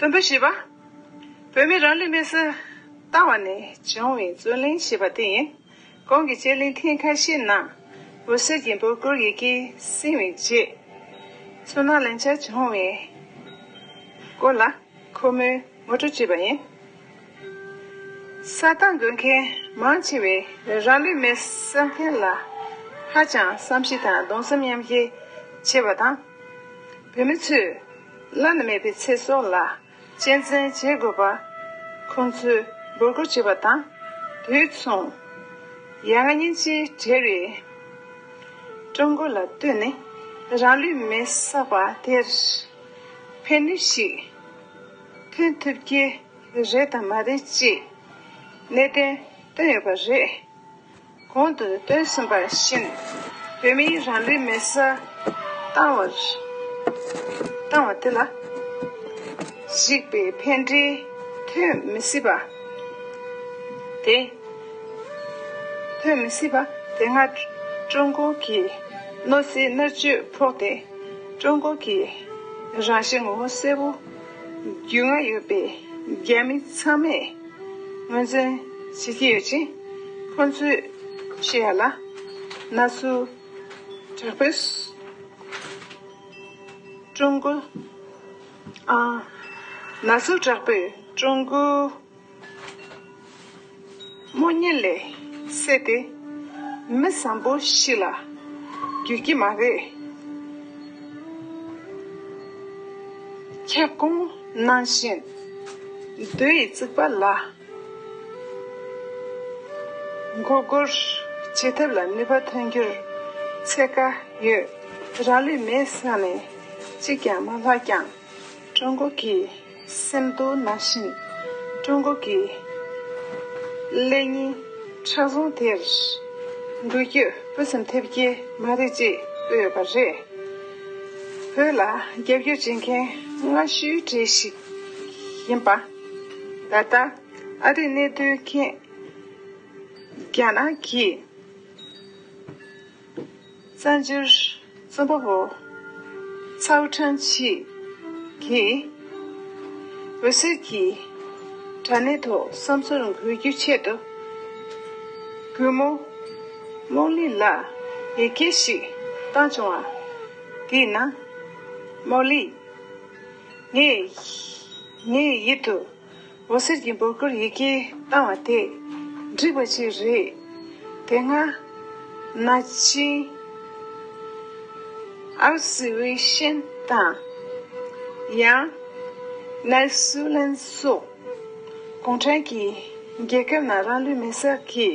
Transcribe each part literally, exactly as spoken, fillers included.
དུམ་བུ་བཞི་པ། བོད་མིའི་རང་ལུས་མེར་སྲེག་བཏང་བ་ནས་བྱུང་བའི་རྩོད་གླེང་ཞེས་པ་དེ་ཡིན། གོང་གི་དཔྱད་གླེང་ཐེངས་ཁ་ཤས་ནང་འོད་ཟེར་གྱི་འབོད་སྐུལ་ཡི་གེ་གསན་པའི་རྗེས། ཚོར་སྣང་ལན་ཆགས་བྱུང་བའི་སྐོར་ལ་ཁོ་མོས་ངོ་སྤྲོད་བྱས་པ་ཡིན། ས་སྟེང་དགོས་མཁན་མང་ཆེ་བས་རང་ལུས་མེར་སྲེག་མཁན་ལ་ཧ་ཅང་བསམ་ཤེས་དང་གདུང་སེམས་མཉམ་སྐྱེད་བྱེད་པ་དང་། བོད་མི་ཚོས་བླ་ན་མེད་པའི་ཚེ་སྲོག་ལ་གཅེས་འཛིན་བྱེད་དགོས་པ་ཁོང་ཚོས་འབོད་སྐུལ་བྱེད་པ་དང་། དུས་མཚུངས་ཡ་ང་སྙིང་རྗེ་བྲལ་བའི་ཀྲུང་གོ་ལ་ལྟོས་ནས་རང་ལུས་མེར་བསྲེགས་པ་དེར་ཕན་ནུས་ཤིག་ཐོན་ཐུབ་ཀྱི་རེད་དམ་མ་རེད་ཅེས་གནད་དོན་བཏོན་ཡོད་པ་རེད། གོང་དུ་སྟོན་ཟིན་པ་བཞིན་བོད་མིའི་རང་ལུས་མེར་སྲེག་བཏང་བར་བཏང་བ་དེ་ལ་གཞིགས་པའི་ཕན་འབྲས་ཐོན་མི་སྲིད་པ་དེ། ཐོན་མི་སྲིད་པ་དེ་སྔ་ཀྲུང་གོ་གི་གནོད་འཚེའི་མནར་གཅོད་ཕོག་སྟེ། ཀྲུང་གོ་གི་རང་བཞིན་ངོ་བོ་གསལ་པོ་རྒྱུས་མངའ་ཡོད་པའི་རྒྱ་མི་ཚང་མས་ངོས་འཛིན་བྱེད་ཀྱི་ཡོད་ཅིང་། ཁོང་ཚོས་ཤེས་ཡ་ལ་ན་ཟུག་དྲག་པོས་ཀྲུང་གོ། ཨ། ན་ཟུག་དྲག་པོས་ཀྲུང་གོའི་རྨོངས་གཉིད་ལས་སད་དེ་མི་བཟང་པོ་ཞིག་ལ་འགྱུར་གྱི་མ་རེད། ཁྱབ་ཁོངས་ནང་བཞིན་རྡོ་ཡི་རྩིག་པ་ལ་མགོ་སྒུར་བྱེད་ཐབས་ལ་ནུས་པ་ཐོན་རྒྱུར་ཚད་བཀག་ཡོད། རང་ལུས་མེར་བསྲེགས་ནས་གཅིག་ཀྱང་མ་ལྷག་ཀྱང་། ཀྲུང་གོ་གི་སེམས་རྟོག་ནང་བཞིན་ཀྲུང་གོ་གི་ཀླད་རྙིང་ཁྲག་རྫོང་དེར་འགུལ་སྐྱོད་སྤུ་ཙམ་ཐེབས་ཀྱི་མ་རེད་ཅེས་བཀོད་ཡོད་པ་རེད། བོད་ལ་རྒྱབ་སྐྱོར་བྱེད་མཁན་སྔ་ཤོས་གྲས་ཤིག་ཡིན་པ། ད་ལྟ་ཨ་རིའི་གནད་དོན་མཁན་རྒྱ་ནག་གི་བཙན་བྱོལ་རྩོམ་པ་པོ་ཚའོ་ཁྲང་ཆི་གིས་འོད་ཟེར་གྱི་དྲ་གནས་ཐོག་བསམ་ཚུལ་འགོད་རྒྱུའི་ཆེད་དུ། གུས་མོ་རྨོ་ལི་ལ་ཡི་གེ་ཞིག་བཏང་བྱུང་བ་དེའི་ནང་། རྨོ་ལི། ངས་ངའི་ཡིད་དུ་འོད་ཟེར་གྱི་འབོད་སྐུལ་ཡི་གེ་བཏང་བ་དེ་འགྲིག་པ་ཞིག་རེད། དེ་སྔ་ན་ཆིང་ཨའོ་སི་ཝེ་ཤན་དང་། ཡང་ནེལ་སུ་ལན་སོགས་གུང་ཁྲན་གྱི་རྒྱལ་ཁབ་ནང་རང་ལུས་མེར་སྲེག་གི་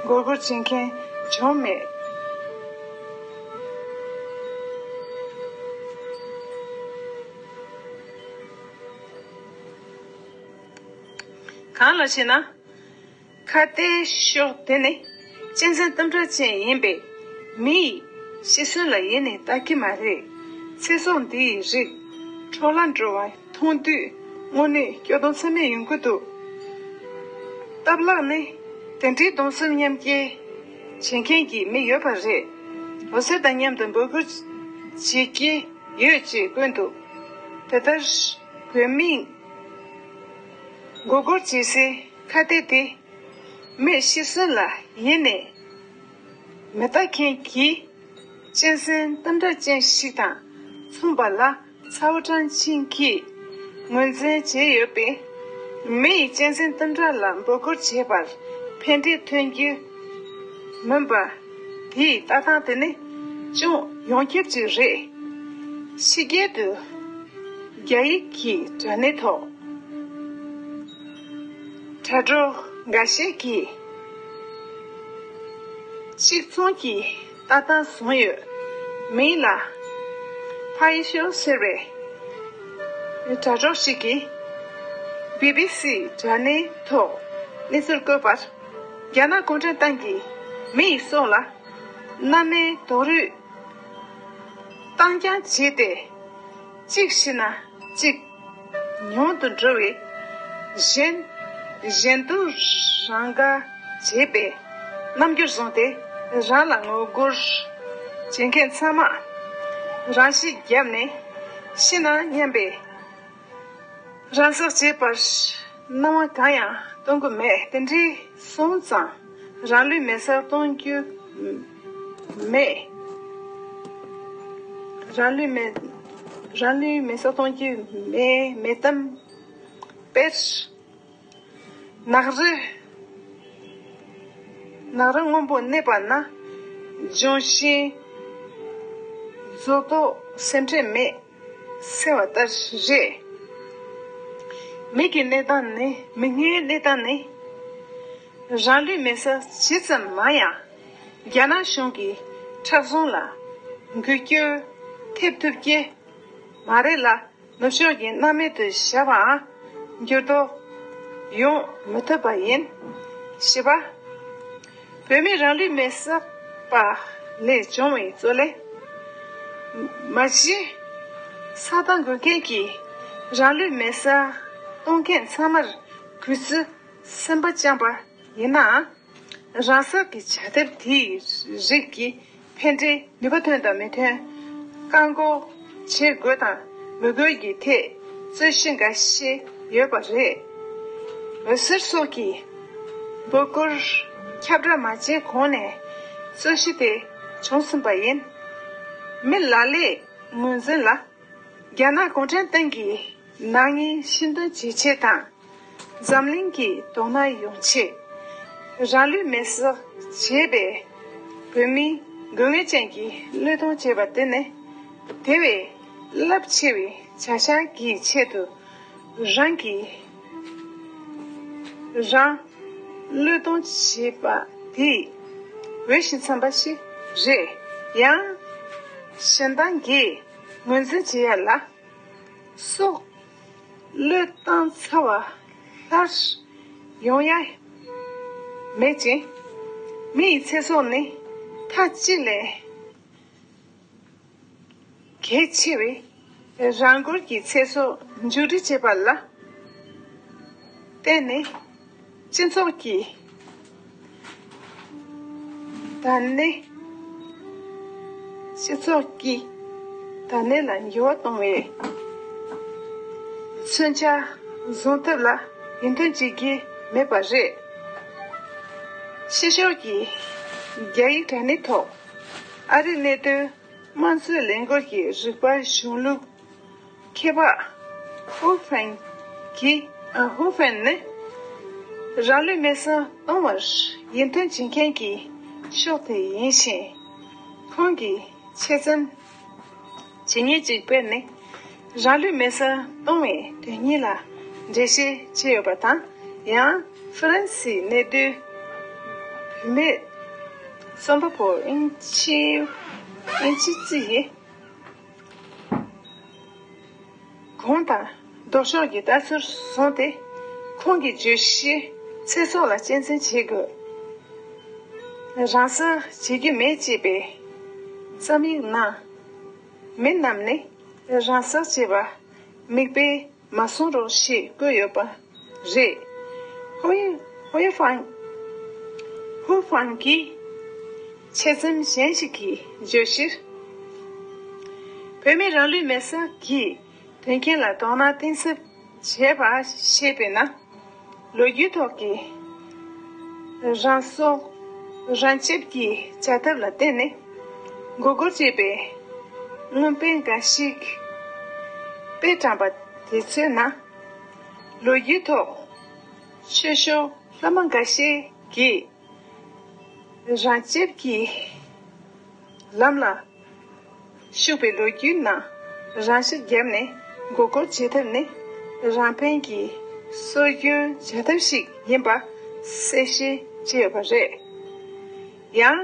འགོག་རྒོལ་བྱེད་མཁན་བྱུང་མེད། གང་ལགས་ཤེ་ན། ཁ་བརྡའི་ཤོག་དེ་ནི་གཅན་གཟན་གཏུམ་དྲག་ཅན་ཡིན་པས། མི་ཡིས་ཤི་གསོན་ལ་ཡེ་ནས་ལྟ་གི་མ་རེད། ཚེ་སྲོག་འདི་ཡི་རིགས་འཕྲོ་བརླག་འགྲོ་བ་མཐོང་དུས་དངོས་གནས་སྐྱོ་གདུང་ཚད་མེད་ཡོང་གི་འདུག་སྟབས་ལེགས་ནི་དེ་འདྲའི་གདུང་སེམས་མཉམ་སྐྱེད་བྱེད་མཁན་གྱི་མི་ཡོད་པ་རེད། འོད་ཟེར་དང་མཉམ་དུ་འབོད་སྐུལ་བྱེད་ཀྱི་ཡོད་ཅེས་བཀོད་འདུག་དེ་ལྟར་བོད་མིས་མགོ་སྐོར་བྱེད་སའི་ཁ་བརྡ་དེ། མི་ཤི་གསོན་ལ་ཡེ་ནས་མི་ལྟ་མཁན་གྱི་གཅན་གཟན་གཏུམ་དྲག་ཅན་ཞིག་དང་མཚུངས་པ་ལ་ཚའོ་ཁྲང་ཆིང་གིས་ངོས་འཛིན་བྱས་ཡོད་པས། མི་ཡིས་གཅན་གཟན་གཏུམ་དྲག་ལ་འབོད་སྐུལ་བྱས་པར་ཕན་འབྲས་ཐོན་རྒྱུ་མིན་པ། དེའི་ལྟ་སྟངས་དེ་ནི་ཅུང་ཡོངས་ཁྱབ་ཅིག་རེད། ཕྱི་རྒྱལ་དུ་རྒྱ་ཡིག་གི་དྲ་གནས་ཐོག་དྲ་གྲོགས་འགའ་ཤས་ཀྱིས་གཅིག་མཚུངས་ཀྱི་ལྟ་སྟངས་བཟུང་ཡོད། མིང་ལ་ཕ་ཡི་ཤོ་ཟེར་བའི་དྲ་གྲོགས་ཤིག་གིས་བི་བི་སི་དྲ་གནས་ཐོག་གནས་ཚུལ་བཀོད་པར། རྒྱ་ནག་གུང་ཁྲན་ཏང་གིས་མི་ཡི་སྲོག་ལ་མནའ་མའི་རྡོག་རོས་བཏང་རྐྱང་བྱས་ཏེ། གཅིག་ཤི་ན་གཅིག་ཉུང་དུ་འགྲོ་བའི་གཞན་གཞན་དུ་རང་དགའ་བྱེད་པའི་རྣམ་འགྱུར་བཟུང་སྟེ། རང་ལ་ངོ་རྒོལ་བྱེད་མཁན་ཚང་མ་རང་ཤི་བརྒྱབ་ནས་ཤི་ན་སྙམ་པའི་ རང་སྲོག་བཅད་པར་སྣང་བ་གང་ཡང་གཏོང་གི་མེད། དེ་འདྲ་སོང་ཙང་རང་ལུས་མེར་སྲེག་གཏོང་རྒྱུ་མེད། རང་ལུས་མེ་རང་ལུས་མེར་སྲེག་གཏོང་རྒྱུ་མེད། མེད་དམ། དཔེར་ན་ནགས་རི། ནགས་རི་སྔོན་པོ་གནས་པ་ན་ལྗོན་ཤིང་རྫོགས་ཐོག་སེམས་ཁྲལ་མེད་ཟེར་བ་ལྟར་རེད། མི་གི་གནས་སྟངས་ནི། མིག་སྔའི་གནས་སྟངས་ནི། རང་ལུས་མེར་སྲེག་ཇི་ཙམ་མང་ཡང་རྒྱ་ནག་གཞུང་གི་ཁྲག་ཟོང་ལ་འགུལ་སྐྱོད་ཐེབས་ཐུབ་ཀྱི་མ་རེད་ལ། ནུབ་ཕྱོགས་ཀྱི་སྣང་མེད་དུ་བཞག་པའང་འགྱུར་ལྡོག་ཡོང་མི་ཐུབ་པ་ཡིན། བཞི་པ། བོད་མི་རང་ལུས་མེར་བསྲེགས་པ་ལས་བྱུང་བའི་བཙོག་ལས། མ་གཞི་ས་དང་འགོས་མཁན་གྱིས་རང་ལུས་མེར་བསྲེགས་གཏོང་མཁན་ཚང་མར་གུས་བརྩི་སེམས་པ་བཅངས་པ་ཡིན་ནའང་། རང་སྲེག་གི་བྱ་ཐབས་དེའི་རིགས་ཀྱི་ཕན་འབྲས་ནུས་པ་ཐོན་དང་མི་ཐོན། བཀག་འགོག་བྱེད་དགོས་དང་མི་དགོས་ཀྱི་ཐད་རྩོད་གཞི་འགའ་ཤས་ཡོད་པ་རེད། འོད་ཟེར་སོགས་ཀྱིས་འབོད་སྐུལ་ཁྱབ་བསྒྲགས་མ་བྱས་གོང་ནས་རྩོད་གཞི་དེ་བྱུང་ཟིན་པ་ཡིན། མི་ལ་ལས་ངོས་འཛིན་ལ། རྒྱ་ནག་གུང་ཁྲན་ཏང་གིས་ནག་ཉེས་ཤེས་འདོན་བྱེད་ཆེད་དང་། འཛམ་གླིང་གི་དོ་སྣང་ཡོང་ཆེད། རང་ལུས་མེར་སྲེག་བྱས་པའི་བོད་མིའི་དགོས་ངེས་ཅན་གྱི་བློས་གཏོང་བྱས་པ་དེ་ནི། དེ་བས་རླབས་ཆེ་བའི་བྱ་གཞག་གི་ཆེད་དུ་རང་གིས་རང་བློས་གཏོང་བྱས་པ་དེ་འོས་ཤིང་འཚམས་པ་ཞིག་རེད། ཡང་གཞན་དག་གིས་ངོས་འཛིན་བྱེད་ཡ་ལ། སྲོག་བློས་བཏང་ཚར་བ་སླར་ཡོང་ཡ་མེད་ཅིང་། མི་ཡི་ཚེ་སྲོག་ནི་མཐའ་གཅིག་ལས་གལ་ཆེ་བས། རང་འཁོར་གྱི་ཚེ་སྲོག་མཇུག་སྒྲིལ་བྱེད་པ་ལ་བརྟེན་ནས། སྤྱི་ཚོགས་ཀྱི། ད་ནི། སྤྱི་ཚོགས་ཀྱི་ད་ནི་ལ་འགྱུར་བ་གཏོང་བའི་མཚོན་ཆ་བཟུང་ཐབས་ལ་ཡིད་མཐུན་བྱེད་ཀྱི་མེད་པ་རེད། ཕྱི་ཕྱོགས་ཀྱི་རྒྱ་ཡིག་དྲ་གནས་ཐོག་ཨ་རིའི་གནད་དོན་དམངས་གཙོའི་ལས་འགུལ་གྱི་རིག་པ་གཞུང་ལུགས་མཁས་པ་ཧུ་ཧྥན་གྱིས། ཨ། ཧུ་ཧྥན་ནི་རང་ལུས་མེར་སྲེག་གཏོང་བར་ཡིད་མཐུན་བྱེད་མཁན་གྱི་ཕྱོགས་དེ་ཡིན་ཞིང་། ཁོང་གིས་ཆེད་འཛེམ་བྱེད་ཉེན་གཅིག་དཔེར་ན། རང་ལུས་མེར་སྲེག་གཏོང་བའི་དོན་སྙིང་ལ་འགྲེལ་བཤད་བྱས་ཡོད་པ་དང་། ཡང་ཧྥ་རན་སིའི་གནད་དོན་བུད་མེད་རྩོམ་པ་པོ་ཨིན་ཆི་ཨིན་ཆི་ཙི་ཡིས། གོང་དང་ལྡོག་ཕྱོགས་ཀྱི་ལྟ་ཚུལ་བཟུང་སྟེ། ཁོང་གི་བརྗོད་གཞི་ཚེ་སྲོག་ལ་གཅེས་འཛིན་བྱེད་དགོས། རང་སྲེག་བྱེད་རྒྱུ་མེད་ཅེས་པའི་རྩོམ་ཡིག་ནང་། མི་རྣམས་ནི་རང་སྲེག་བྱེད་པ་མིག་དཔེ་མ་བཟུང་རོགས་ཞེས་བཀོད་ཡོད་པ་རེད། ཧུའེ་ཧུའེ་ཧྥང་། ཧུའེ་ཧྥང་གིས་ཆེད་རྩོམ་གཞན་ཞིག་གི་བརྗོད་གཞིར། བོད་མི་རང་ལུས་མེར་སྲེག་གི་དོན་རྐྱེན་ལ་དོ་སྣང་གཏིང་ཟབ་བྱས་པ་ཞེས་པས་ན། ལོ་རྒྱུས་ཐོག་གི་རང་སྲོག་རང་གཅོད་ཀྱི་བྱ་ཐབས་ལ་བརྟེན་ནས་མགོ་སྐོར་བྱས་པའི་དངོས་དཔེ་འགའ་ཞིག་དཔེ་དྲངས་པ་དེ་ཚོའི་ནང་། ལོ་རྒྱུས་ཐོག་ཆོས་ཕྱོགས་བླ་མ་འགའ་ཤས་ཀྱིས་རང་གཅོད་ཀྱི་ལམ་ལ་ཞུགས་པའི་ལོ་རྒྱུས་ནང་། རང་ཤི་བརྒྱབ་ནས་མགོ་སྐོར་བྱེད་ཐབས་ནི་རང་ཕན་གྱི་སྲོལ་རྒྱུན་བྱ་ཐབས་ཤིག་ཡིན་པ་གསལ་བཤད་བྱས་ཡོད་པ་རེད། ཡང་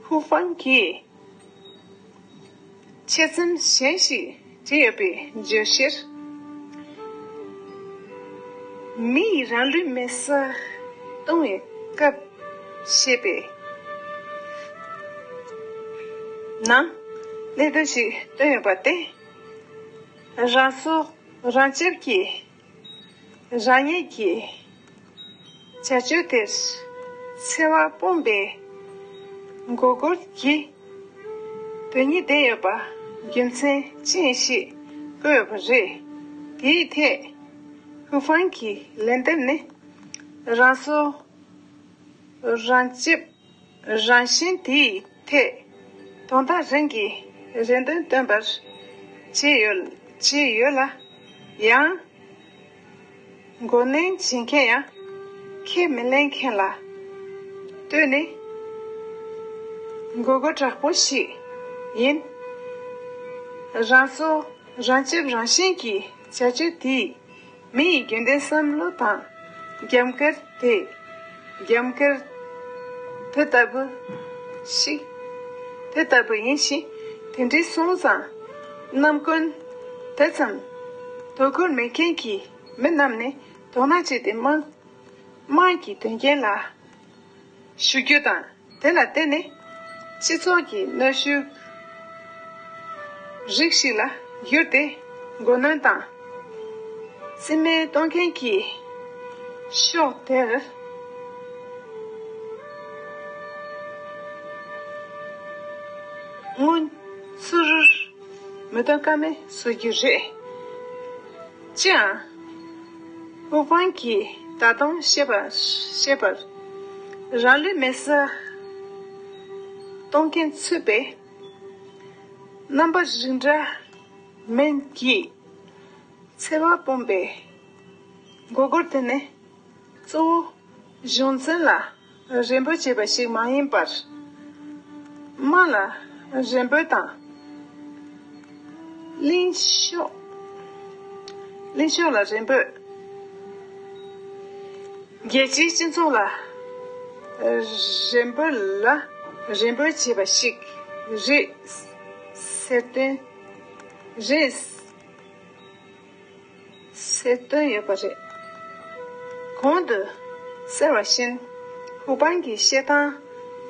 ཧུ་ཧྥང་གིས་ཆེད་རྩོམ་གཞན་ཞིག་བྲིས་ཡོད་པའི་བརྗོད་གཞིར། མི་ཡིས་རང་ལུས་མེར་སྲེག་གཏོང་བའི་སྐབས་ཞེས་པའི་ནང་གནད་དོན་ཞིག་བཏོན་ཡོད་པ་སྟེ། རང་སྲོག་རང་གཅོད་ཀྱི་རང་ཉིད་ཀྱི་བྱ་སྤྱོད་དེར་འཚེ་བ་སྤོང་བའི་མགོ་སྐོར་གྱི་དོན་སྙིང་ལྡན་ཡོད་པ་རྒྱུ་མཚན་ཅན་ཞིག་བཀོད་ཡོད་པ་རེད། དེའི་ཐད། ཧུའུ་ཧྥང་གི་ལན་འདེབས་ནི། རང་སྲོག་རང་གཅེས་རང་བཞིན་དེའི་ཐད་དོན་དག་རང་གི་རེ་འདུན་བཏོན་པར་བྱས་ཡོད་བྱས་ཡོད་ལ། ཡང་མགོ་གནོན་བྱེད་མཁན་ཡང་ཁས་མི་ལེན་མཁན་ལ་ལྟོས་ནས་མགོ་སྐོར་དྲག་པོ་ཞིག་ཡིན། རང་སྲོག་རང་གཅེས་རང་བཞིན་གྱི་བྱ་སྤྱོད་དེས་མི་ཡི་རྒྱུན་ལྡན་བསམ་བློ་དང་རྒྱབ་འགལ་ཏེ། རྒྱབ་འགལ་དེ་ལྟ་བུ་ཞིག་དེ་ལྟ་བུ་ཡིན་ཞིང་། དེ་འདྲའི་སོང་ཙང་རྣམ་ཀུན་དེ་ཙམ་དོ་ཁུར་མེད་མཁན་གྱི་མི་རྣམས་ནི་དོ་སྣང་བྱས་ཏེ་དམངས་དམངས་ཀྱི་དོན་རྐྱེན་ལ་ཞུགས་རྒྱུ་དང་། དེ་ལ་བརྟེན་ནས་སྤྱི་ཚོགས་ཀྱི་གནོན་ཤུགས་རིགས་ཤིག་ལ་གྱུར་ཏེ། མགོ་གནོན་དང་རྩིས་མེད་གཏོང་མཁན་གྱི་ཕྱོགས་དེར་མངོན་ཚུལ་མི་སྟོན་ཀ་མེད་བཟོ་རྒྱུ་རེད། ཅིའང་། ཧུའུ་ཧྥང་གིས་ད་དུང་བཤད་པ་བཤད་པར། རང་ལུས་མེར་སྲེག་གཏོང་མཁན་ཚུད་པའི་རྣམ་པ་རིགས་འདྲ་མིན་གྱི་འཚེ་བ་སྤོང་པའི་མགོ་སྐོར་དེ་ནི། གཙོ་བོ་གཞུང་འཛིན་ལ་རེ་འབོད་བྱེད་པ་ཞིག་མ་ཡིན་པར། དམངས་ལ་རེ་འབོད་དང་། ལྷིང་ཤོག་ལྷིང་ཤོག་ལ་རེ་འབོད། རྒྱལ་སྤྱིའི་སྤྱི་ཚོགས་ལ་རེ་འབོད་ལ་རེ་འབོད་བྱེད་པ་ཞིག་རེད་ཟེར་དོན་རེད། ཟེར་སྟོན་ཡོད་པ་རེད། གོང་དུ་གསལ་བ་བཞིན། ཧུའུ་ཧྥང་གི་བཤད་སྟངས་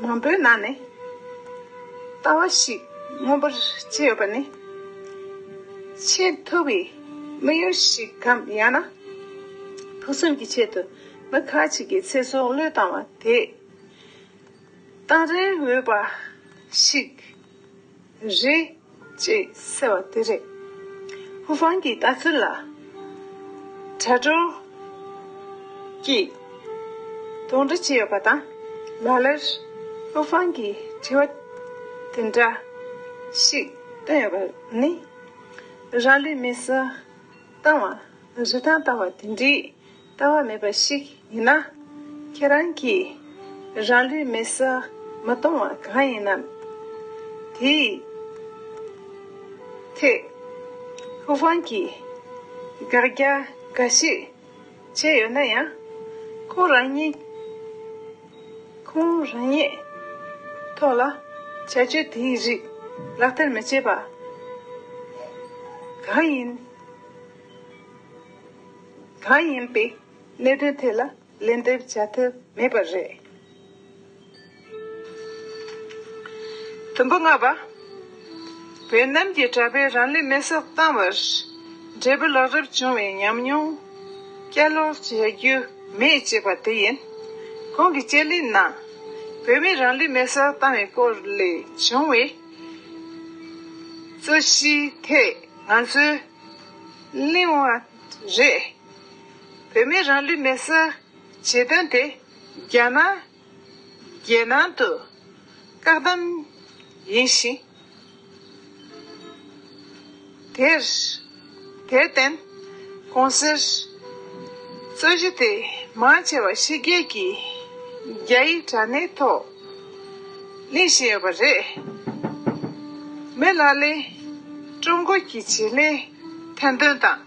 མང་པོའི་ནང་ནས་ལྟ་བ་ཞིག་མངོན་པར་བྱས་ཡོད་པ་ནི། ཆེས་མཐོ་བའི་དམིགས་ཡུལ་ཞིག་གམ། ཡང་ན་ཕུགས་བསམ་གྱི་ཆེད་དུ་མི་ཁག་ཅིག་གི་ཚེ་སྲོག་བློས་བཏང་བ་དེ་གཏང་རིན་འོས་པ་ཞིག་རེད། ཅེས་ཟེར་བ་དེ་རེད། ཧུའུ་ཧྥང་གི་ལྟ་ཚུལ་ལ་དྲ་གྲོགས་ཀྱིས་དོགས་འདྲི་བྱས་ཡོད་པ་དང་། ལ་ལར་ཧུའུ་ཧྥང་གིས་དྲི་བ་དེ་འདྲ་ཞིག་བཏོན་ཡོད་པ་ནི། རང་ལུས་མེར་སྲེག་བཏང་བ་རི་ཐང་ལྟ་བ་དེ་འདྲའི་ལྟ་བ་མེད་པ་ཞིག་ཡིན་ན། ཁྱེད་རང་གིས་རང་ལུས་མེར་སྲེག་མ་གཏོང་བ་གང་ཡིན་ནམ། དེའི་ཐད་ཧུའུ་ཧྥང་གིས་དགག་རྒྱ་འགའ་ཤས་བྱས་ཡོད་ན་ཡང་། ཁོང་རང་ཉིད་ཁོང་རང་ཉིད་ཐོག་ལ་བྱ་སྤྱོད་དེའི་རིགས་ལག་བསྟར་མི་བྱེད་པ་གང་ཡིན། གང་ཡིན་པའི་གནད་དོན་ཐད་ལ་ལན་འདེབས་བྱ་ཐུབ་མེད་པ་རེད། དུམ་བུ་ལྔ་པ། ཝེ་ནམ་གྱི་གྲྭ་པས་རང་ལུས་མེར་སྲེག་བཏང་བར་འབྲས་བུ་ལེགས་གྲུབ་བྱུང་བའི་ཉམས་མྱོང་བསྐྱར་ལོག་བྱ་རྒྱུ་མེད་ཅེས་པ་དེ་ཡིན། གོང་གི་དཔྱད་གླེང་ནང་བོད་མིས་རང་ལུས་མེར་སྲེག་བཏང་བའི་སྐོར་ལས་བྱུང་བའི་རྩོད་གཞིའི་ཐད་ང་ཚོས་གླེང་བ་རེད། བོད་མིས་རང་ལུས་མེར་སྲེག་བྱེད་དོན་དེ་རྒྱ་ནག་རྒྱལ་ནང་དུ་བཀག་སྡོམ་ཡིན་ཞིང་། དེར་དེར་བརྟེན་གོང་གསལ་རྩོད་གཞི་དེ་མང་ཆེ་བ་ཕྱི་རྒྱལ་གྱི་རྒྱ་ཡིག་དྲ་གནས་ཐོག་གླེང་བཞིན་ཡོད་པ་རེད། མི་ལ་ལས་ཀྲུང་གོ་གི་བྱེད་ལས་ཐེར་འདོན་དང་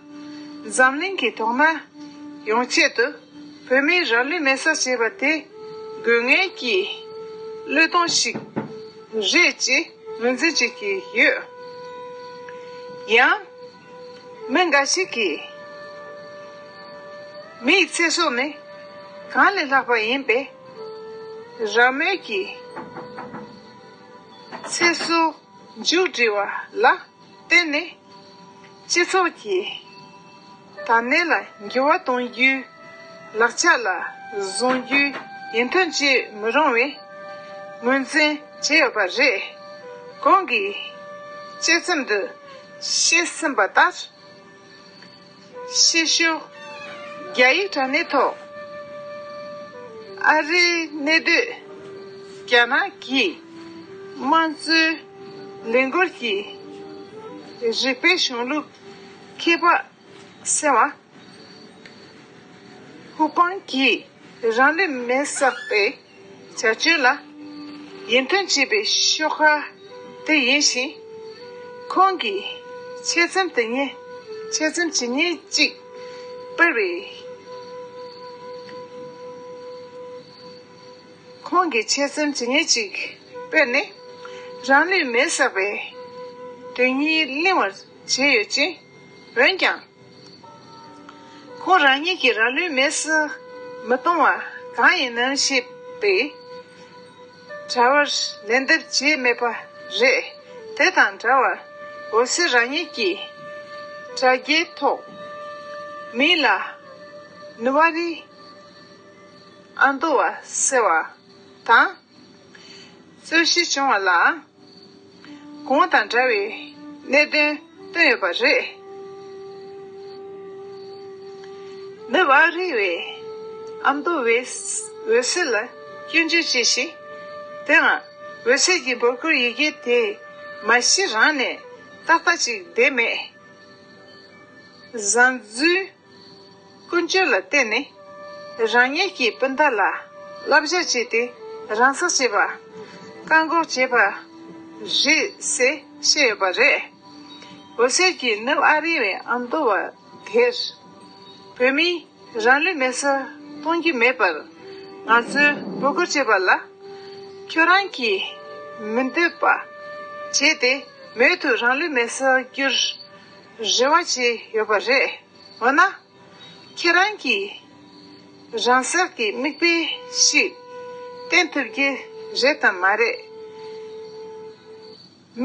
འཛམ་གླིང་གི་དོ་སྣང་ཡོང་ཆེད་དུ་བོད་མིས་རང་ལུས་མེར་སྲེག་བྱས་པ་དེ་དགོས་ངེས་ཀྱི་བློས་གཏོང་ཞིག་རེད་ཅེས་ངོས་འཛིན་བྱེད་ཀྱི་ཡོད། ཡང་། མི་འགའ་ཞིག་གིས་མིའི་ཚེ་སྲོག་ནི་གང་ལས་ལྷག་པ་ཡིན་པས། རང་མོས་ཀྱིས་ཚེ་སྲོག་མཇུག་སྒྲིལ་བ་ལ་བརྟེན་ནས་སྤྱི་ཚོགས་ཀྱི་དར་ནད་ལ་འགྱུར་བ་གཏོང་རྒྱུའི་ལག་ཆ་ལ་བཟུང་རྒྱུའི་ཡིད་རྟོན་བྱེད་མི་རུང་བའི་ངོས་འཛིན་བྱས་ཡོད་པ་རེད། གོང་གི་དཔྱད་རྩོམ་དུ་བཤད་ཟིན་པ་ལྟར། བཤད་ཤུགས་ རྒྱ་ཡིག་དྲ་གནས་ཐོག་ཨ་རིའི་གནས་སྡོད་རྒྱ་ནག་གི་དམངས་གཙོའི་ལས་འགུལ་གྱི་རིག་པའི་གཞུང་ལུགས་མཁས་པ་ཟེར་བ། ཧུའུ་ཧྥང་གིས་རང་ལུས་མེར་བསྲེགས་པའི་བྱ་སྤྱོད་ལ་ཡིད་མཐུན་བྱེད་པའི་ཤོག་ཁག་དེ་ཡིན་ཞིང་། ཁོང་གིས་ཆེད་རྩོམ་དེ་ཉིད་ཆེད་རྩོམ་ཇི་སྙེད་ཅིག་སྤེལ་བའི། ཁོང་གིས་ཆེད་རྩོམ་ཇི་སྙེད་ཅིག་སྤེལ་ནས་རང་ལུས་མེར་བསྲེགས་པའི་དོན་སྙིང་གླེང་བར་བྱས་ཡོད་ཅིང་། འོན་ཀྱང་། ཁོང་རང་ཉིད་ཀྱིས་རང་ལུས་མེར་བསྲེགས་མི་གཏོང་བ་གང་ཡིན་ནམ་ཞེས་པའི་དྲི་བར་ལན་འདེབས་བྱས་མེད་པ་རེད། དེ་དང་འདྲ་བར་འོད་ཟེར་རང་ཉིད་ཀྱིས་དྲ་རྒྱའི་ཐོག་མིང་ལ་ནུབ་ཨ་རིའི་ཨ་མདོ་བ་ཟེར་བ་དང་། རྩོད་གཞི་བྱུང་བ་ལ། གོང་དང་འདྲ་བའི་གནད་དོན་བཏོན་ཡོད་པ་རེད། ནུབ་ཨ་རི་བའི་ཨ་མདོ་བའི་འོད་ཟེར་ལ་སྐྱོན་བརྗོད་བྱས་ཤིང་། དེའང་འོད་ཟེར་གྱི་འབོད་སྐུལ་ཡི་གེ་དེ་མ་གཞི་རང་ནས་ཏག་ཏག་ཅིག་བསྡད་མེད། བཟང་བརྩེའི་ཀུན་སྤྱོད་ལ་བརྟེན་ནས་རང་ཉིད་ཀྱི་སྤུན་ཟླ་ལ་བསླབ་བྱ་བྱས་ཏེ་རང་སྲེག་བྱེད་པ་བཀག་འགོག་བྱས་པ་རེད་ཟེར་བཤད་ཡོད་པ་རེད། འོད་ཟེར་གྱིས་ནུབ་ཨ་རི་བའི་ཨ་མདོ་བ་དེར་བོད་མིས་རང་ལུས་མེར་སྲེག་གཏོང་རྒྱུ་མེད་པར་ང་ཚོས་འབོད་སྐུལ་བྱས་པ་ལ་ཁྱོད་རང་གིས་མི་འདོད་པ་བྱས་ཏེ་མོས་མཐུན་རང་ལུས་མེར་སྲེག་རྒྱུར་རེ་བ་བྱས་ཡོད་པ་རེད། འོ་ན། ཁྱེད་རང་གིས་རང་སྲེག་གི་མིག་དཔེ་ཞིག་བསྟན་ཐུབ་ཀྱི་རེད་དམ་མ་རེད།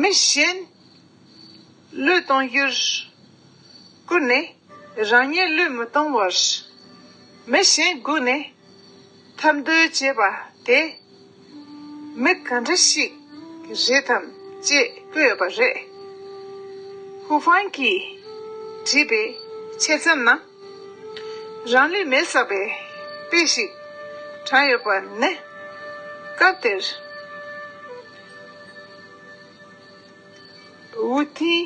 མི་གཞན་བློས་གཏོང་རྒྱུར་བསྐུལ་ནས་རང་ཉིད་བློས་མི་གཏོང་བར་མི་གཞན་སྒུག་ནས་འཐབ་འདོད་བྱེད་པ་དེ། མི་ག་འདྲ་ཞིག་རེད་དམ་ཅེས་བཀོད་ཡོད་པ་རེད། ཧུ་ཧྥང་གིས་བྲིས་པའི་ཆེད་རྩོམ་ནང་རང་ལུས་མེར་བསྲེགས་པའི་དཔེ་ཞིག་དྲངས་ཡོད་པ་ནི། སྐབས་དེར་ཝུ་ཐི།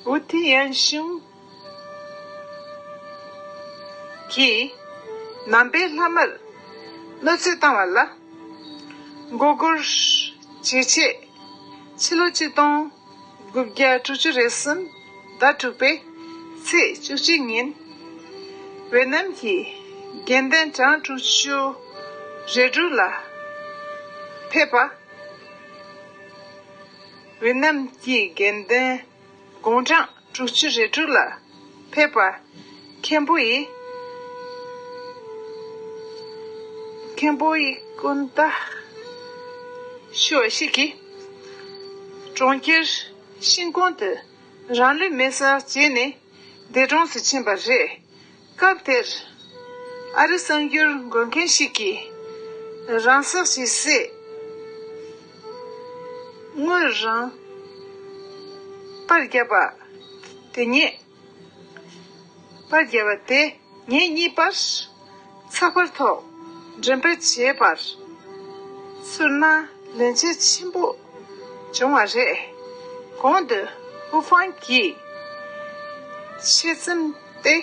ཝུ་ཐི་ཡན་ཤུང་གིས་ནང་པའི་ལྷ་མོར་གནོད་འཚེ་བཏང་བ་ལ་མགོ་སྐོར་བྱེད་ཆེད་ཕྱི་ལོ་ཆིག་སྟོང་དགུ་བརྒྱ་དྲུག་ཅུ་རེ་གསུམ་ཟླ་དྲུག་པའི་ཚེས་བཅུ་གཅིག་ཉིན་ཝེ་ནམ་གྱི་དགེ་ལྡན་གྲངས་དྲུག་ཅུ་རེ་དྲུག་ལ་ཕེབས་པ། ཝེ་ནམ་གྱི་དགེ་ལྡན་དགུང་གྲངས་དྲུག་ཅུ་རེ་དྲུག་ལ་ཕེབས་པ་མཁན་པོ་ཡི། མཁན་པོ་ཡི་ཀུན་ཏ་ཞུ་བ་ཞིག་གིས་གྲོང་ཁྱེར་ཤིན་ཀོང་དུ་རང་ལུས་མེར་སྲེག་བྱས་ནས་འདས་གྲོངས་སུ་ཕྱིན་པ་རེད། སྐབས་དེར་ཨ་རི་གསར་འགྱུར་འགོད་མཁན་ཞིག་གིས་རང་སྲེག་བྱེད་སའི་དངུལ་རང་པར་བརྒྱབ་པ་དེ་ཉིད། པར་བརྒྱབ་པ་དེ་ཉིན་གཉིས་པར་ཚགས་པར་ཐོག་འགྲེམས་སྤེལ་བྱས་པར་ཚུར་སྣང་ལན་ཆེན་ཆེན་པོ་བྱུང་བ་རེད། གོང་དུ་ཧུ་ཧྥང་གིས་ཆེད་རྩོམ་སྟེ།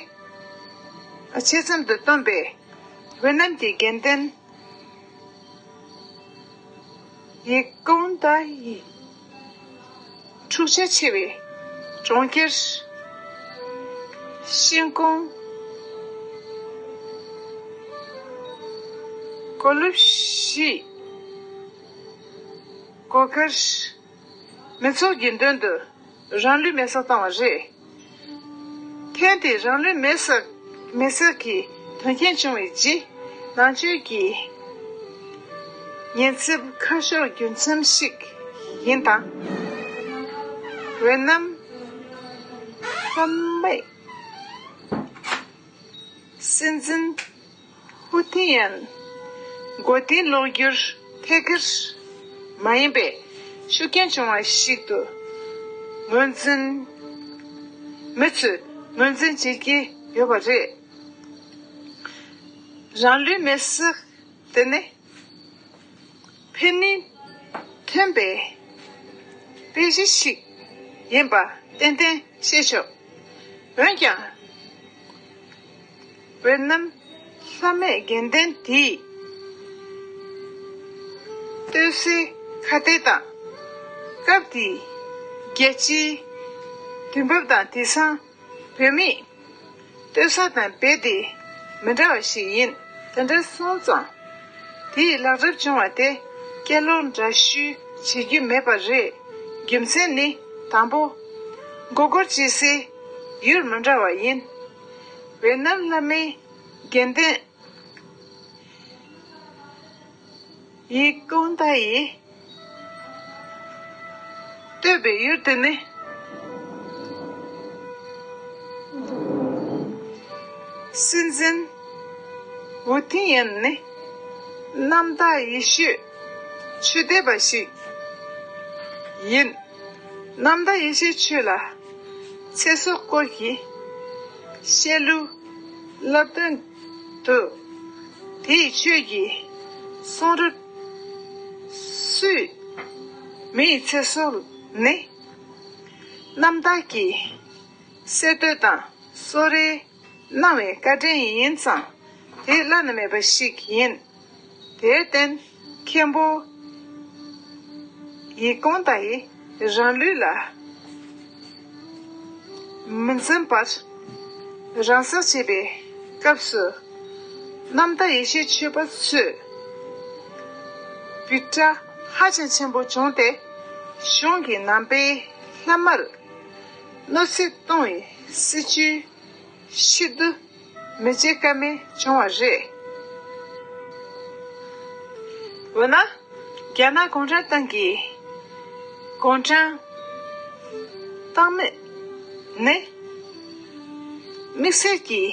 ཆེད་རྩོམ་དུ་བཏོན་པའི་ཝེ་ནམ་གྱི་དགེ་ལྡན་ཡི་ཀོང་ཏ་ཡི་འཁྲུག་ཆ་ཆེ་བའི་གྲོང་ཁྱེར་ཤིན་ཀོང་གོ་ལོ་བཞི་སྒོ་ཁར། མི་ཚོགས་ཀྱི་མདུན་དུ་རང་ལུས་མེར་སྲེག་བཏང་བ་རེད། ཐེངས་འདིའི་རང་ལུས་མེར་སྲེག་མེར་སྲེག་གི་དོན་རྐྱེན་བྱུང་བའི་རྗེས་ནང་ཆོས་ཀྱི་ཉེན་ཚབས་ཁ་ཤོར་རྒྱུ་མཚན་ཞིག་ཡིན་དང་། ཝེ་ནམ་ཧྥ་མའི་སྲིད་འཛིན་ཧུ་ཐི་ཡན་མགོ་རྟིང་སློག་རྒྱུར་ཐད་ཀར་མ་ཡིན་པའི་ཤུགས་རྐྱེན་བྱུང་བ་ཞིག་ཏུ་ངོས་འཛིན། མི་ཚོས་ངོས་འཛིན་བྱེད་ཀྱི་ཡོད་པ་རེད། རང་ལུས་མེར་སྲེག་དེ་ནི་ཕན་ནུས་ཐོན་པའི་དཔེ་གཞི་ཞིག་ཡིན་པ་ཏན་ཏན་ཤེས་ཆོག་འོན་ཀྱང་། ཝེ་ནམ་ལྷ་མོའི་དགེ་འདུན་དེས་ལྟོས་གསོལ་ཁ་གཏད་དང་། སྐབས་དེའི་རྒྱལ་སྤྱིའི་དུས་བབ་དང་དེང་སང་བོད་མིས་ལྟོས་ས་དང་རྦད་དེ་མི་འདྲ་བ་ཞིག་ཡིན། དེ་འདྲ་སོང་ཙང་། དེའི་ལག་རེབ་བྱུང་བ་དེ་སྐྱེས་ལོ་འདྲ་བཤུས་བྱེད་རྒྱུ་མེད་པ་རེད། རྒྱུ་མཚན་ནི་དང་པོ། མགོ་སྐོར་བྱེད་སའི་ཡུལ་མི་འདྲ་བ་ཡིན། ཝེ་ནམ་ལྷ་མོའི་དགེ་འདུན་ཡི་ཀོང་ཏ་ཡིས་བསྟོད་པའི་ཡུལ་དེ་ནི། སྲིད་འཛིན་ཝུ་ཐིང་ཡན་ནི་རྣམ་དག་ཡེ་ཤུའི་ཆོས་དད་པ་ཞིག་ཡིན། རྣམ་དག་ཡེ་ཤུའི་ཆོས་ལ་ཚེ་སྲོག་སྐོར་གྱི་བཤད་ལུགས་བསླབ་སྟོན་དུ། དེའི་ཆོས་ཀྱི་གསུང་རབ་སུས་མིའི་ཚེ་སྲོག་ནི་རྣམ་དག་གི་གསར་གཏོད་དང་གསོ་རེས་གནང་བའི་བཀའ་དྲིན་ཡིན་ཙང་དེ་བླ་ན་མེད་པ་ཞིག་ཡིན། དེར་བརྟེན་མཁན་པོ་ཡི་ཀོང་ཏ་ཡིས་རང་ལུས་ལ་མི་འཛེམ་པར་རང་སྲེག་བྱེད་པའི་སྐབས་སུ་རྣམ་དག་ཡེ་ཤུའི་ཆོས་པ་ཚོས་འབོད་སྒྲ་ཧ་ཅང་ཆེན་པོ་བྱུང་སྟེ་གཞུང་གི་ནང་པའི་ལྷ་མོར་གནོད་འཚེ་གཏོང་བའི་སྲིད་བྱུས་ཕྱིར་བསྡུ་མི་བྱེད་ཀ་མེད་བྱུང་བ་རེད། འོ་ན། རྒྱ་ནག་གུང་ཁྲན་ཏང་གི་གུང་ཁྲན་ཏང་མི་ནི་དམིགས་བསལ་གྱི་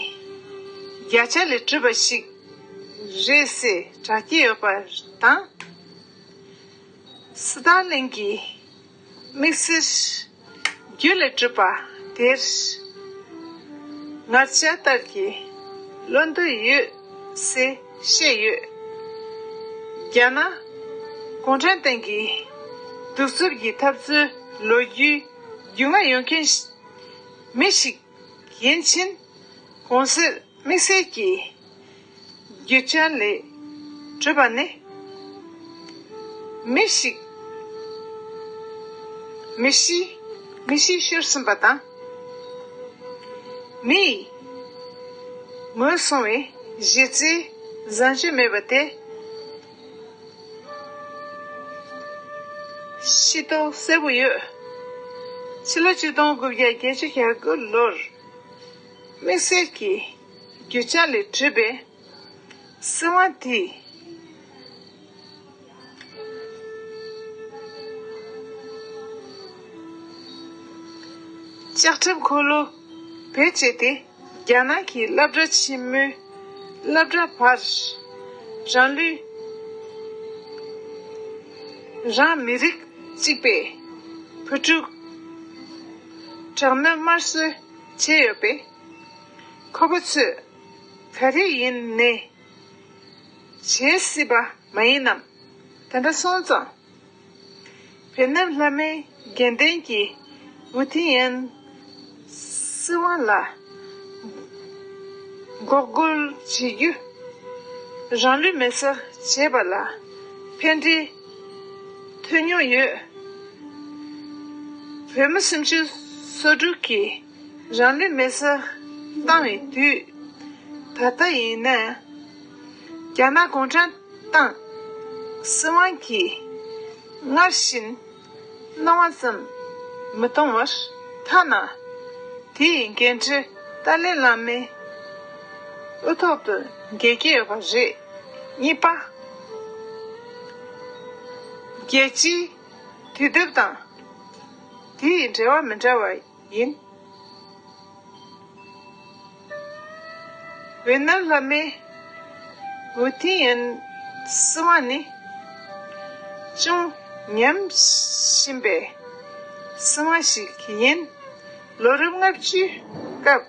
བརྒྱ་ཆ་ལས་གྲུབ་པ་ཞིག་རེད་ཟེར་གྲགས་ཀྱི་ཡོད་པ་དང་། སི་ཏཱ་ལིན་གྱི་དམིགས་བསལ་རྒྱུ་ལས་གྲུབ་པ་དེར་ངར་ལྕགས་ལྟར་གྱི་བློ་འདོད་ཡོད་ཟེར་བཤད་ཡོད། རྒྱ་ནག་གུང་ཁྲན་ཏང་གི་གདུག་རྩུབ་ཀྱི་འཐབ་རྩོད་ལོ་རྒྱུས་རྒྱུས་མངའ་ཡོད་མཁན་མི་ཞིག་ཡིན་ཕྱིན། གོང་གསལ་དམིགས་བསལ་གྱི་རྒྱུ་ཆ་ལས་གྲུབ་པ་ནི། མི་ཤི། མི་ཤི། མི་ཤི་ཤོར་ཟིན་པ་དང་། མིའི་ངོས་བཟུང་བའི་གཞི་རྩའི་བཟང་སྤྱོད་མེད་པ་དེ་ཤེས་རྟོགས་གསལ་པོ་ཡོད། ཕྱི་ལོ་ཆིག་སྟོང་དགུ་བརྒྱ་བརྒྱད་ཅུ་གྱ་དགུ་ལོར་དམིགས་བསལ་གྱི་རྒྱུ་ཆ་ལས་གྲུབ་པའི་སྲིད་དབང་དེས་ལྕགས་ཁྲབ་འཁོར་ལོ་བེད་སྤྱད་དེ་རྒྱ་ནག་གི་སློབ་གྲྭ་ཆེན་མོའི་སློབ་གྲྭ་བར་རང་ལུས་རང་མི་རིགས་གཅིག་པའི་བུ་ཕྲུག་དྲག་གནོན་དམར་གསོད་བྱས་ཡོད་པས། ཁོ་པ་ཚོས་ག་རེ་ཡིན་ནའི་བྱེད་སྲིད་པ་མ་ཡིན་ནམ། དེ་འདྲ་སོང་ཙང་། བེ་ནམ་ལྷ་མོའི་དགེ་འདུན་གྱིས་ཝུ་ཐི་ཡན་སྲིད་དབང་ལ་འགོག་རྒོལ་བྱེད་རྒྱུ། རང་ལུས་མེར་སྲེག་བྱས་པ་ལ་ཕན་འབྲས་ཐོན་མྱོང་ཡོད། བོད་མི་སུམ་ཅུ་སོ་དྲུག་གིས་རང་ལུས་མེར་སྲེག་བཏང་བའི་དུས་ད་ལྟ་ཡིན་ན། རྒྱ་ནག་གུང་ཁྲན་ཏང་སྲིད་དབང་གིས་སྔར་བཞིན་སྣང་བ་ཙམ་མི་གཏོང་བར་ཐ་ན་དེའི་འགན་འཁྲི་ཏཱ་ལའི་བླ་མའི་དབུ་ཐོག་ཏུ་འགེལ་གྱི་ཡོད་པ་རེད། གཉིས་པ། རྒྱལ་སྤྱིའི་དུས་དེབ་དང་དེའི་འབྲེལ་བ་མི་འདྲ་བ་ཡིན། ཝེ་ནམ་ལྷ་མོའི་ཝུ་ཐི་ཡན་སྲིད་དབང་ནི་ཅུང་ཉམས་ཞན་པའི་སྲིད་དབང་ཞིག་ཡིན། ལོ་རབས་ལྔ་བཅུའི་སྐབས་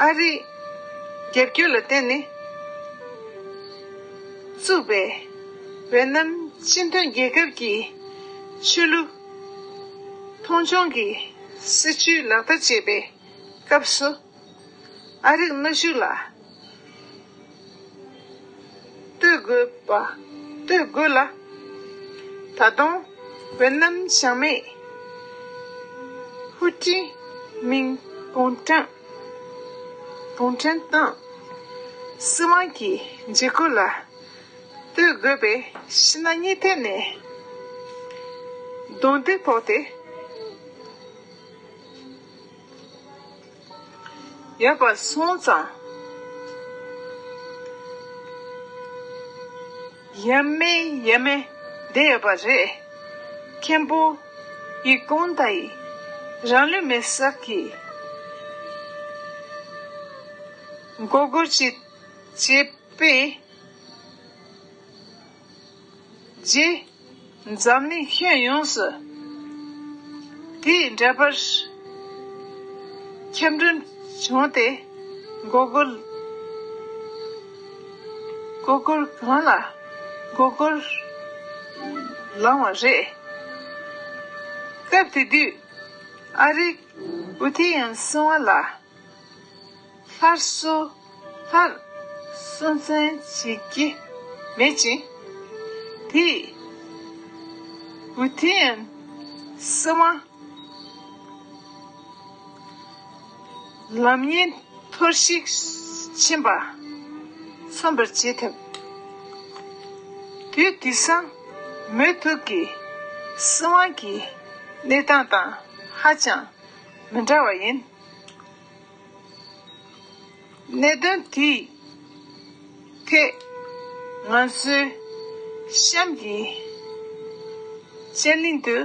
ཨ་རིའི་ རྒྱབ་སྐྱོར་ལ་བརྟེན་ནས་བཙུགས་པའི་ཝེ་ནམ་སྤྱི་མཐུན་རྒྱལ་ཁབ་ཀྱི་ཆོས་ལུགས་མཐོང་ཆུང་གི་སྲིད་བྱུས་ལག་བསྟར་བྱེད་པའི་སྐབས་སུ། ཨ་རིག་གནོན་ཤུགས་ལ་ལྟོས་དགོས་པ་ལྟོས་དགོས་ལ། ད་དུང་ཝེ་ནམ་བྱང་མའི་ཧུ་ཀྲི་མིང་གུང་ཁྲན་གུང་ཁྲན་ཏང་སྲིད་དབང་གི་འཇིགས་སྐུལ་ལ་ལྟོས་དགོས་པའི་ཕྱི་ནང་གཉིས་ཐད་ནས་རྡུང་རྡེག་ཕོག་སྟེ། ཡོད་པ་སོང་ཙང་། ཡ་མེད་ཡ་མེད་བསྡད་ཡོད་པ་རེད། མཁན་པོ་ཡི་ཀུང་ཏ་ཡིས་རང་ལུས་མེར་སྲེག་གི་མགོ་སྐོར་ཅིག་བྱས་པས། རྗེས་འཛམ་གླིང་ཁྱོན་ཡོངས་སུ་དེའི་འདྲ་པར་ཁྱབ་འགྲོ་བྱུང་སྟེ། མགོ་སྐོར་མགོ་སྐོར་གང་ལ་མགོ་སྐོར་ལངས་པ་རེད། སྐབས་དེ་དུས་ཨ་རིག་ཨུ་ཐི་ཡན་སྲིད་དབང་ལ། སླར་གསོ་སླར་གསོ་མཚོན་བྱེད་ཀྱི་མེད་ཅིང་། དེས་ཝུ་ཐི་ཡན་སྲིད་དབང་ལམ་ཡིན་འཐོར་ཞིག་ཕྱིན་པ་མཚོན་པར་བྱེད་ཐུབ། དུས་དེང་སང་མུ་མཐུད་ཀྱི་སྲིད་དབང་གི་གནས་སྟངས་དང་ཧ་ཅང་མི་འདྲ་བ་ཡིན། གནད་དོན་དེའི་ཐད་ང་ཚོའི་གཤམ་གྱི་དཔྱད་གླེང་དུ་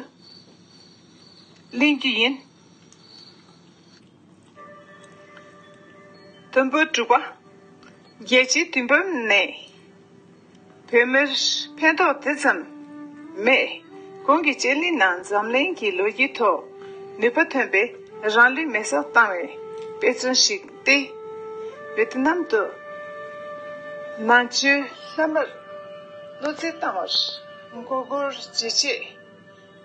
གླེང་རྒྱུ་ཡིན། དུམ་བུ་དྲུག་པ། རྒྱལ་སྤྱིའི་དུས་བབ་ནས། བོད་མིར་ཕན་ཐོགས་དེ་ཙམ་མེད། གོང་གི་དཔྱད་གླེང་ནང་འཛམ་གླིང་གི་ལོ་རྒྱུས་ཐོག་ནུས་པ་ཐོན་པའི་རང་ལུས་མེར་སྲེག་བཏང་བའི་དཔེ་མཚོན་ཞིག་སྟེ། ཝེ་ཏི་ནམ་དུ་ནང་ཆོས་བླ་མར་བློ་རྩེ་བཏང་བར་མགོ་སྐོར་བྱེད་ཆེད།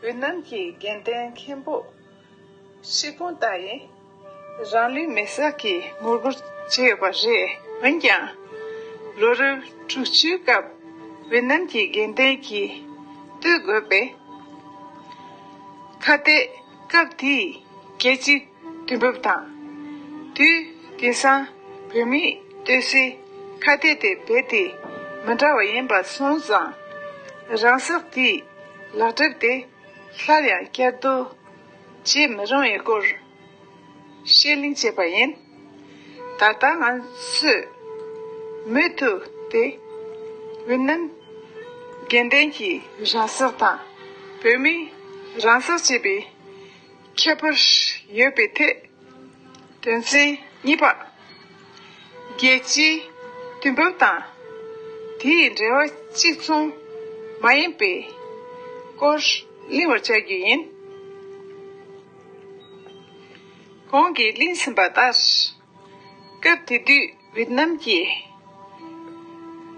ཝེ་ཏི་ནམ་གྱི་དགེ་ལྡན་མཁན་པོ་ཤི་ཀུང་ཏ་ཡིས་རང་ལུས་མེར་སྲེག་གི་ངོ་རྒོལ་བྱས་ཡོད་པ་རེད། འོན་ཀྱང་། ལོ་རབས་དྲུག་ཅུའི་སྐབས་ཝེ་ཏི་ནམ་གྱི་དགེ་ལྡན་གྱིས་བཏོད་དགོས་པའི་ཁ་གཏད། སྐབས་དེའི་རྒྱལ་སྤྱིའི་དུས་བབ་དང་། དུས་དེང་སང་བོད་མིས་བཏོད་སའི་ཁ་གཏད་དེ་རྦད་དེ་མི་འདྲ་བ་ཡིན་པ་སོང་ཙང་། རང་སྲེག་དེའི་ལག་གྲུབ་དེ་སླར་ཡང་བསྐྱར་ཟློས་བྱེད་མི་རུང་བའི་སྐོར་བཤད་གླེང་བྱས་པ་ཡིན། ད་ལྟ་ང་ཚོས་མུ་མཐུད་དེ་ཝེ་ཏི་ནམ་དགེ་ལྡན་གྱི་རང་སྲེག་དང་བོད་མིའི་རང་སྲེག་བྱེད་པའི་ཁྱད་པར་ཡོད་པའི་ཐད། དོན་ཚན་གཉིས་པ། རྒྱལ་སྤྱིའི་དུས་བབ་དང་དེའི་འབྲེལ་བ་གཅིག་མཚུངས་མ་ཡིན་པའི་སྐོར་གླེང་བར་བྱ་རྒྱུ་ཡིན། གོང་གིས་གླེང་ཟིན་པ་ལྟར། སྐབས་དེ་དུས་ཝེ་ཏི་ནམ་གྱི་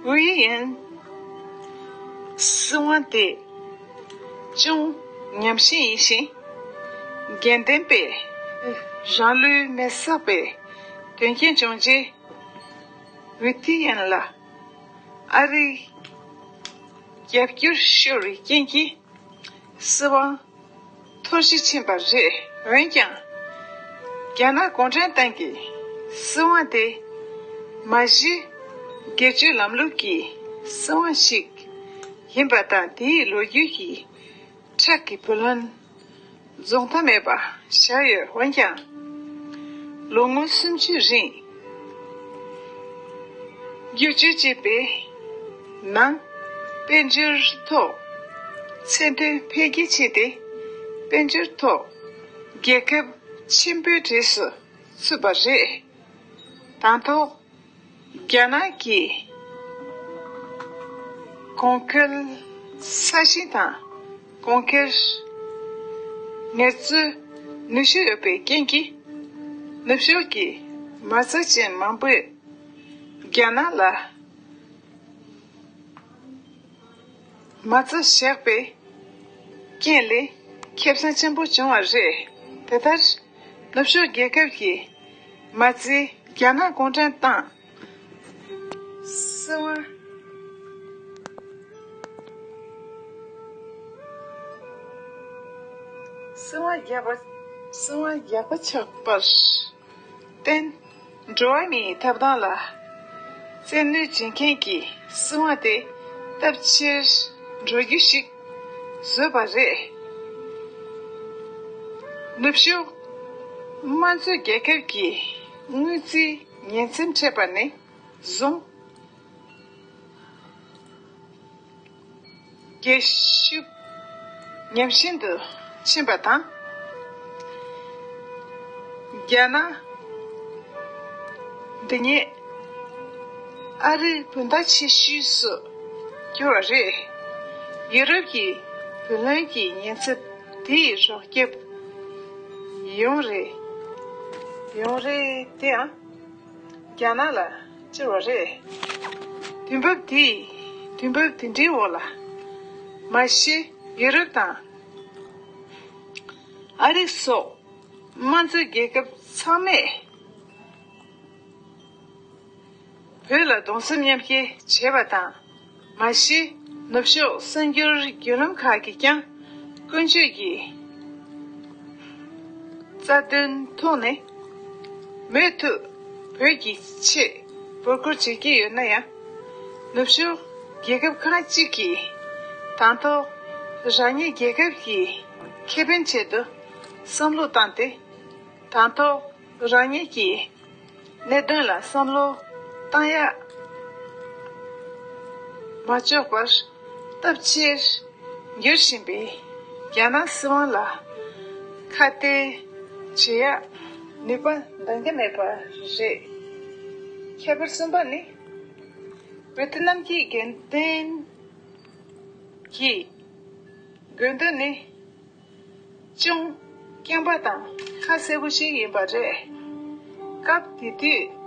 ཝུའུ་ཡི་ཡན་སྲིད་དབང་དེ་ཅུང་ཉམས་ཞན་ཡིན་ཞིང་། དགེ་ལྡན་པས་རང་ལུས་མེར་བསྲེགས་པའི་དོན་རྐྱེན་བྱུང་རྗེས། ཝུའུ་ཐི་ཡན་ལ་ཨ་རིའི་རྒྱབ་སྐྱོར་ཤོར་བའི་རྐྱེན་གྱིས། སྲིད་དབང་འཐོར་ཞིག་ཕྱིན་པ་རེད། འོན་ཀྱང་། རྒྱ་ནག་གུང་ཁྲན་ཏང་གི་སྲིད་དབང་དེ་མ་གཞི་སྒེར་གཅོད་ལམ་ལུགས་ཀྱི་སྲིད་དབང་ཞིག་ཡིན་པ་དང་། དེའི་ལོ་རྒྱུས་ཀྱི་ཁྲག་གི་བུ་ལོན་རྫོགས་མཐའ་མེད་པ་བཞག་ཡོད། འོན་ཀྱང་། ལོ་ངོ་སུམ་ཅུའི་རིང་བསྒྱུར་བཅོས་བྱས་པའི་ནང་། དཔལ་འབྱོར་ཐོག་ཚད་མཐོའི་འཕེལ་རྒྱས་ཕྱིན་ཏེ། དཔལ་འབྱོར་ཐོག་རྒྱལ་ཁབ་ཆེན་པོའི་གྲས་སུ་ཚུད་པ་རེད། དང་ཐོག་རྒྱ་ནག་གི་གོང་འཕེལ་ས་ཞིང་དང་གོང་འཕེལ་ངལ་རྩོལ་ནུས་ཤུགས་ཡོད་པའི་རྐྱེན་གྱིས། ནུབ་ཕྱོགས་ཀྱི་མ་རྩ་ཅན་མང་པོས་ རྒྱ་ནག་ལ་མ་རྩ་བཞག་པའི་རྐྱེན་ལས་ཁེ་བཟང་ཆེན་པོ་བྱུང་བ་རེད། དེ་ལྟར་ནུབ་ཕྱོགས་རྒྱལ་ཁབ་ཀྱི་མ་རྩའི་རྒྱ་ནག་གུང་ཁྲན་ཏང་སྲིད་དབང་སྲིད་དབང་རྒྱག་པ་སྲིད་དབང་རྒྱག་པ་ཆགས་པར་བརྟེན། འགྲོ་བ་མིའི་ཐོབ་ཐང་ལ་བཙན་གནོད་བྱེད་མཁན་གྱི་སྲིད་དབང་དེ་སྟབས་ཆེར་འགྲོ་རྒྱུ་ཞིག་བཟོས་པ་རེད། ནུབ་ཕྱོགས་དམངས་གཙོ་རྒྱལ་ཁབ་ཀྱི་དངུལ་རྩིས་ཉེན་ཚབས་འཕྲད་པ་ནས་བཟུང་། རྒྱལ་ཤུགས་ཉམས་ཞན་དུ་ཕྱིན་པ་དང་། རྒྱ་ནག་འདི་ཉིད་ཨ་རིའི་བུན་བདག་ཆེ་ཤོས་སུ་གྱུར་བ་རེད། ཡུ་རོབ་ཀྱི་བུ་ལོན་གྱི་ཉེན་ཚབས་དེའི་རོགས་སྐྱོབ་ཡོང་རེད། ཡོང་རེད་དེའང་། རྒྱ་ནག་ལ་བཅོལ་བ་རེད། དུས་བབ་དེས་དུས་བབ་དེ་འདྲའི་འོག་ལ་མ་གཞི་ཡུ་རོབ་དང་ཨ་རི་སོགས་དམངས་གཙོ་རྒྱལ་ཁབ་ཚང་མས་བོད་ལ་གདུང་སེམས་མཉམ་སྐྱེད་བྱས་པ་དང་། མ་གཞི་ནུབ་ཕྱོགས་གསར་འགྱུར་བརྒྱུད་ལམ་ཁག་གིས་ཀྱང་ཀུན་སྤྱོད་ཀྱི་རྩ་དོན་ཐོག་ནས་མུ་མཐུད་བོད་ཀྱི་ཆེད་འབོད་སྐུལ་བྱེད་ཀྱི་ཡོད་ན་ཡང་། ནུབ་ཕྱོགས་རྒྱལ་ཁབ་ཁག་ཅིག་གིས་དང་ཐོག་རང་ཉིད་རྒྱལ་ཁབ་ཀྱི་ཁེ་ཕན་ཆེད་དུ་བསམ་བློ་བཏང་སྟེ། དང་ཐོག་རང་ཉིད་ཀྱི་གནད་དོན་ལ་བསམ་བློ་བཏང་ཡག་མ་ལྕོགས་པར་སྟབས་ཆེར་འགྱུར་བཞིན་པའི་རྒྱ་ནག་སྲིད་དབང་ལ་ཁ་གཏད་བྱེད་ཡག་ནུས་པ་འདང་གི་མེད་པ་རེད། ཁྱད་པར་གསུམ་པ་ནི། ཝེ་ཏི་ནམ་གྱི་དགེ་འདུན་གྱི་དགོས་འདུན་ནི་ཅུང་རྐྱང་པ་དང་ཁ་གསལ་པོ་ཞིག་ཡིན་པ་རེད། སྐབས་དེ་དུས་